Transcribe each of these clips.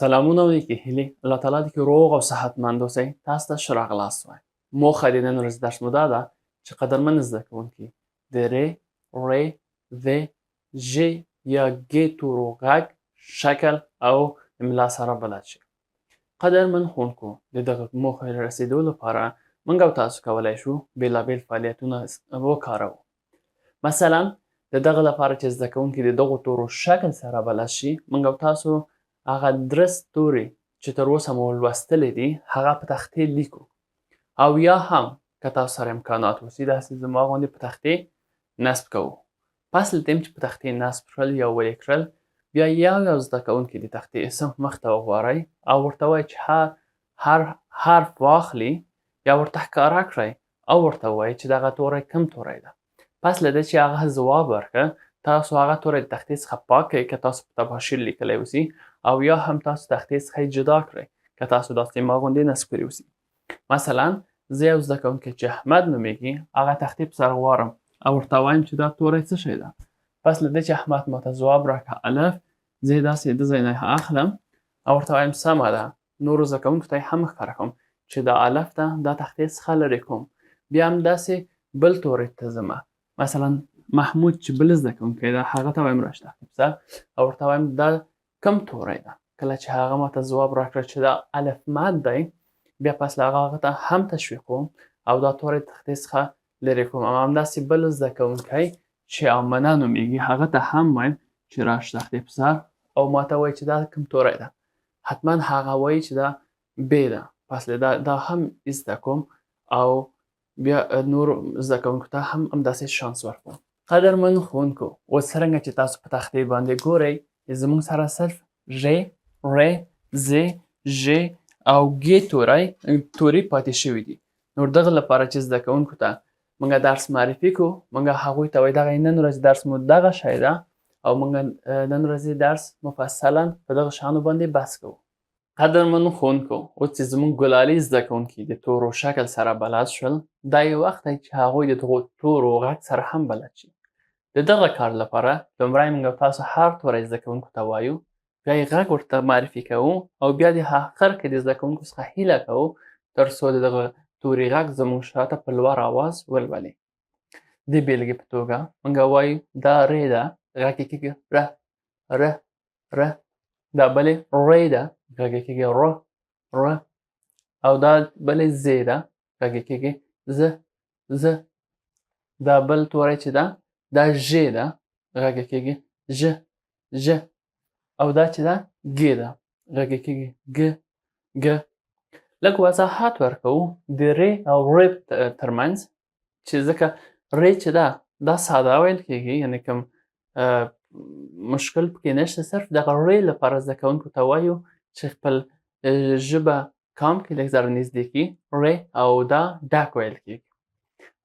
سلامونه او نیکې هیلې. الله تعالی دې روغ او صحتمند اوسئ. تاسو ته ښه راغلاست وایم. موخه د نن ورځې درس مو دا ده چې قدرمن زده کوونکي د ر، ر، ذ، ژ یا ګ تورو غږ، شکل او املا سره بلد شي. قدرمن ښوونکو، د دغه موخې رسېدو لپاره موږ او تاسو کولای شو بېلابېل فعالیتونه وکاروو. مثلا د دغه لپاره چې زده کوونکي د دغو تورو شکل سره بلد شي، موږ او تاسو هغه درست توري چې تر اوسه مو لوستلي دي هغه په تختې لیکو، او یا هم که تاسو سره امکانات اوسي داسې زما غوندې په تختې نصب کوو. پس له دې چې په تختې نصب کړل یا ولیکل، بیا یو یو زده کوونکي د تختې اسم مخته وغواړئ او ورته وایي چې هر حرف واخلي یا ورته ښکاره کړئ او ورته ووایي چې دغه توری کوم توری ده. پس له دې چې هغه ځواب ورکړ، تاسو هغه توری د تختې څخه پاک کړئ که تاسو په تباشیر لیکلی اوسي، او یا هم تاسو تختې څخه یې جدا کړئ که تاسو داسې ما غوندې نصب کړي اوسي. مثلا زه یو زده کوونکی چې احمد نومېږي هغه تختې په سر غواړم او ورته وایم چې دا توری څه شی ده. پس له دې چې احمد ماته ځواب راکړه الف، زه یې داسې د ځای نه اخلم او ورته وایم سمه ده. نورو زده کوونکو ته یې هم ښکاره کوم چې دا الف ده، دا تختې څخه لرې کوم. بیا هم داسې بل توري ته ځمه، مثلا محمود چې بل زده کوونکی ده هغه ته وایم راشه تختې په سر او ورته وایم دا کوم توری ده. کله چې هغه ماته ځواب راکړ چې دا الف مد دی، بیا پس له هغه هغه ته هم تشویقوم او دا توری تختې څخه لرې کوم. او همداسې بل زده کوونکی چې آمنه نومېږي هغه ته هم وایم چې راشه تختې په سر او ماته وایي چې دا کوم توری ده. حتما هغه وایي چې دا ب ده. پس له دا هم زده کوم او بیا نورو زده کوونکو ته هم همداسې شانس ورکوم. قدرمن ښوونکو، اوس څرنګه چې تاسو په تختې باندې ګورئ زموږ سره صرف ر، ر، ز، ژ او ګ توري پاتې شوي دي. نور دغه لپاره چې زده کوونکو ته موږ درس معرفي کړو، موږ هغوی ته وایو دغه نن ورځ درس مو دغه شی ده او موږ نن ورځې درس مفصلا په دغه شیانو باندې بحث کوو. قدرمن ښوونکو، اوس چې زموږ ګلالي زده کوونکي د تورو شکل سره بلد شول، دا یو وخت دی چې هغوی د دغو تورو غږ سره هم بلد شي. د دغه کار لپاره لومړی موږ تاسو هر توری زده کوونکو ته وایو، بیا یې غږ ورته معرفي کوو او بیا د آخر کې د زده کوونکو څخه هیله کوو تر څو د دغه توري غږ زموږ شاته په لوړ آواز ولولي. د بېلګې په توګه موږ وایو دا ر ده، غږ یې کېږي ر، ر، ر. دا بلې ر ده، غږ یې کېږي ر، ر. او دا بلې ز ده، غږ یې کېږي ز، ز. دا بل توری چې ده دا ژ ده، غږ یې کېږي ژ، ژ. او دا چې ده ګ ده، غږ یې کېږي ګ، ګ. لږ وضاحت ورکوو د ر او ر ترمنځ، چې ځکه ر چې ده دا ساده ویل کېږي، یعنې کوم مشکل پکې نشته. صرف دغه ر لپاره زده کوونکو ته وایو چې خپل ژبه کام کې لږ ذره نږدې کړي، ر او دا ډک ویل کېږي.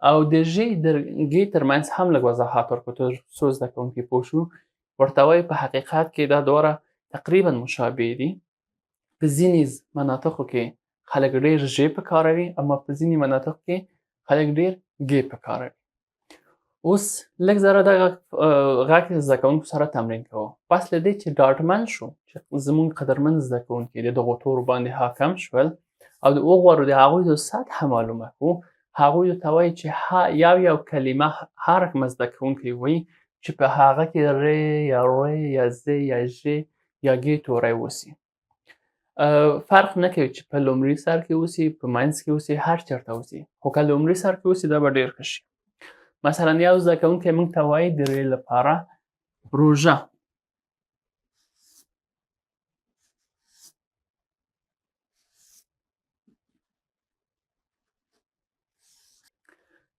او د ژ د ګ ترمنځ هم لږ وضاحت ورکړو تر څو زده کوونکي پوه شو. ورته وایو په حقیقت کې دا دواړه تقریبا مشابه دي. په ځینې مناطقو کې خلک ډېر ژ پکاروي، اما په ځینې مناطقو کې خلک ډېر ګ پکاروي. اوس لږ ذره دغه غږ زده کوونکو سره تمرین کوو. پس له دې چې ډاډمن شو چې زموږ قدرمن زده کوونکي د دغو تورو باندې حاکم شول او د وغواړو د هغوی د سطح معلومه کړو، هغوی ته وایي چې یو یو کلمه هر کوم زده کوونکی وایي چې په هغه کې ر یا ر یا ز یا ژ یا ګ توری اوسي. فرق نه کوي چې په لومړي سر کې اوسي، په منځ کې اوسي، هر چېرته اوسي، خو که لومړي سر کې اوسي دا به ډېر ښه شي. مثلا یو زده کوونکی موږ ته وایي د ر لپاره روژه.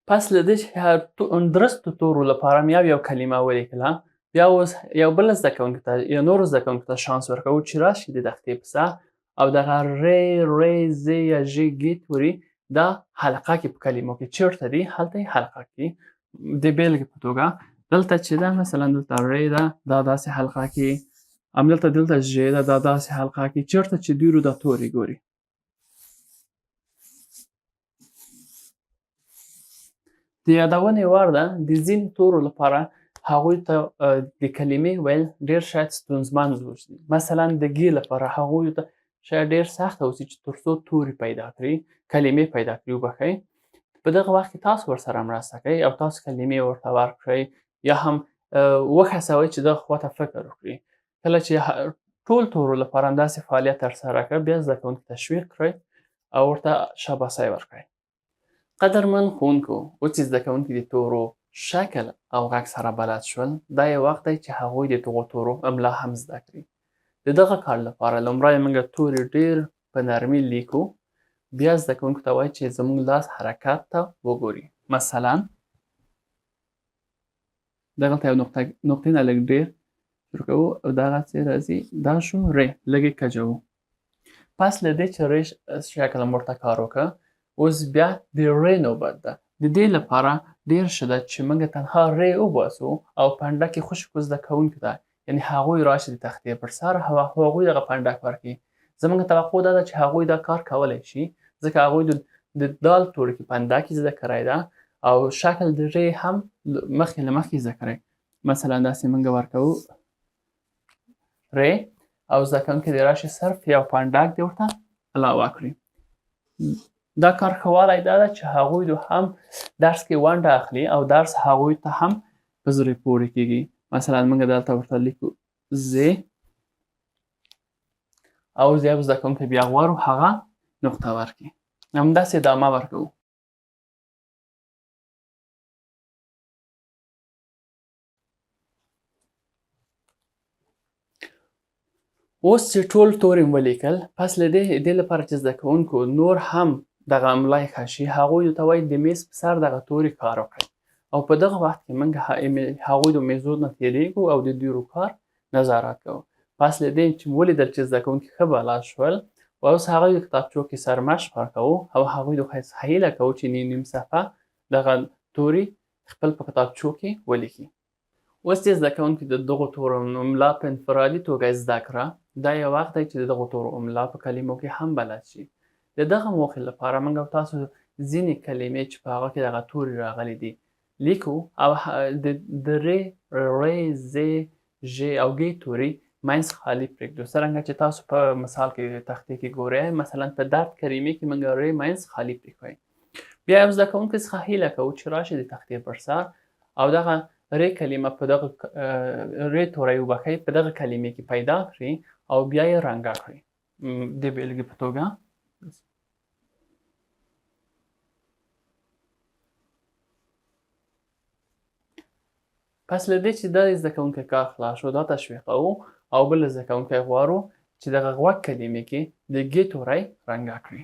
پس له دې چې هر درستو تورو لپاره مې یو یو کلمه ولیکله، بیا اوس یو بل زده کوونکي ته یا نورو زده کوونکو ته شانس ورکوو چې راشي د تختې په سر او دغه ر، ر، ز یا ژ، ګ توري دا حلقه کې په کلمو کې چېرته دي هلته یې حلقه کې. د بېلګې په توګه دلته چې ده مثلا دلته ر ده، دا داسې حلقه کې، همدلته دلته ژ ده، دا داسې حلقه کې، چېرته چې دوی دا توري ګوري. د یادونې وړ ده د ځینو تورو لپاره هغوی ته د کلمې ویل ډېر شاید ستونزمن اوسي. مثلا د ګې لپاره هغوی ته شاید ډېر سخت اوسي چې تر څو توري پیدا کړي، کلمې پیدا کړي، وبخښئ. په دغه وخت کې تاسو ورسره مرسته کوئ او تاسو کلمې ورته ورکړئ یا هم وهڅوئ چې دغه خواته فکر وکړي. کله چې ټول تورو لپاره همداسې فعالیت ترسره کړ، بیا زده کوونکي تشویق کړئ او ورته شاباسی ورکړئ. قدرمن ښوونکو، اوس چې زده کوونکي د تورو شکل او غږ سره بلد شول، دا یو وخت دی چې هغوی د دغو تورو املا هم زده کړي. د دغه کار لپاره لومړی موږ توري ډېر په نرمي لیکو، بیا زده کوونکو ته وایو چې زموږ لاس حرکت ته وګوري. مثلا دغلته یو نقطه، نقطې نه لږ ډېر شروع کوو او دغسې راځي، دا شو ر، لږ یې کجوو. پس له دې چې ر شکل مو ورته کار وکړ، اوس بیا د ر نوبت ده. د دې لپاره ډېر ښه ده چې موږ تنها ر وباسو او پنډک یې خوشې کړو زده کوونکو ته، یعنې هغوی راشي د تختې پر سر او هغوی دغه پنډک ورکړي. زموږ توقع دا ده چې هغوی دا کار کولی شي، ځکه هغوی د دال توري کې پنډک یې زده کړی ده او شکل د ر هم مخکې له مخکې زده کړی. مثلا داسې موږ ورکوو ر او زده کوونکي دې راشي صرف یو پنډک دې ورته علاوه کړي. دا کار ښه والی دا ده چې هغوی هم درس کې ونډه اخلي او درس هغوی ته هم په زړه پورې کېږي. مثلا موږ دلته ورته لیکو ز او یو زده کوونکی بیا غواړو هغه نقطه ورکړي، همداسې ادامه ورکوو. اوس چې ټول توري مو ولیکل، پس له دې لپاره چې زده کوونکو نور هم دغه املا یې ښه شي، هغوی ته وایي د میز په سر دغه توري کار وکړئ او په دغه وخت کې موږ هغوی د میزو نه تېرېږو او د دوی کار نظارت کوو. پس له دې چې ولیدل چې زده کوونکي ښه بلد شول، اوس هغوی د کتابچو کې سرمشق ورکوو او هغوی د هیله کوو چې نیم صفحه دغه توري خپل په کتابچو کې ولیکي. اوس چې زده کوونکي د دغو تورو املا په انفرادي توګه زده کړه، دا یو وخت دی چې د دغو تورو املا په کلمو کې هم بلد شي. د دغه موخې لپاره موږ او تاسو ځینې کلمې چې په هغه کې دغه توري راغلي دي لیکو او د ر، ړ، ز، ژ او ګ توري منځ خالي پرېږدو، څرنګه چې تاسو په مثال کې تختې کې ګورئ. مثلا په درد کلمې کې موږ ر منځ خالي پرېښوئ. بیا یو زده کوونکي څخه هیله کوو چې راشي د تختې پر سر او دغه ر کلمه په دغه ر توری وبخښئ په دغه کلمې کې پیدا کړي او بیا یې رنګه کړي. د بېلګې په توګه پس له دې چې دا زده کوونکی کار خلاص شو، دا تشویقوو او بل زده کوونکی غواړو چې دغه غوږ کلمې کې د ګ توری رنګه کړي.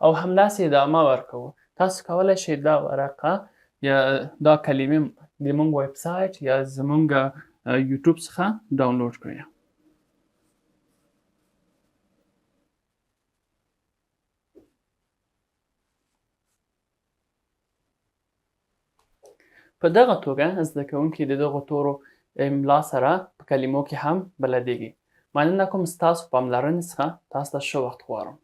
او همداسې ادامه ورکوو. تاسو کولی شئ دا ورقه یا دا کلمې د موږ ویب سایټ یا زموږ یوټیوب څخه ډاونلوډ کړئ. په دغه توګه زده کوونکي د دغو تورو املا سره په کلمو کې هم بلدیږي. مننه کوم ستاسو پاملرنې څخه. تاسو ته ښه وخت غواړم.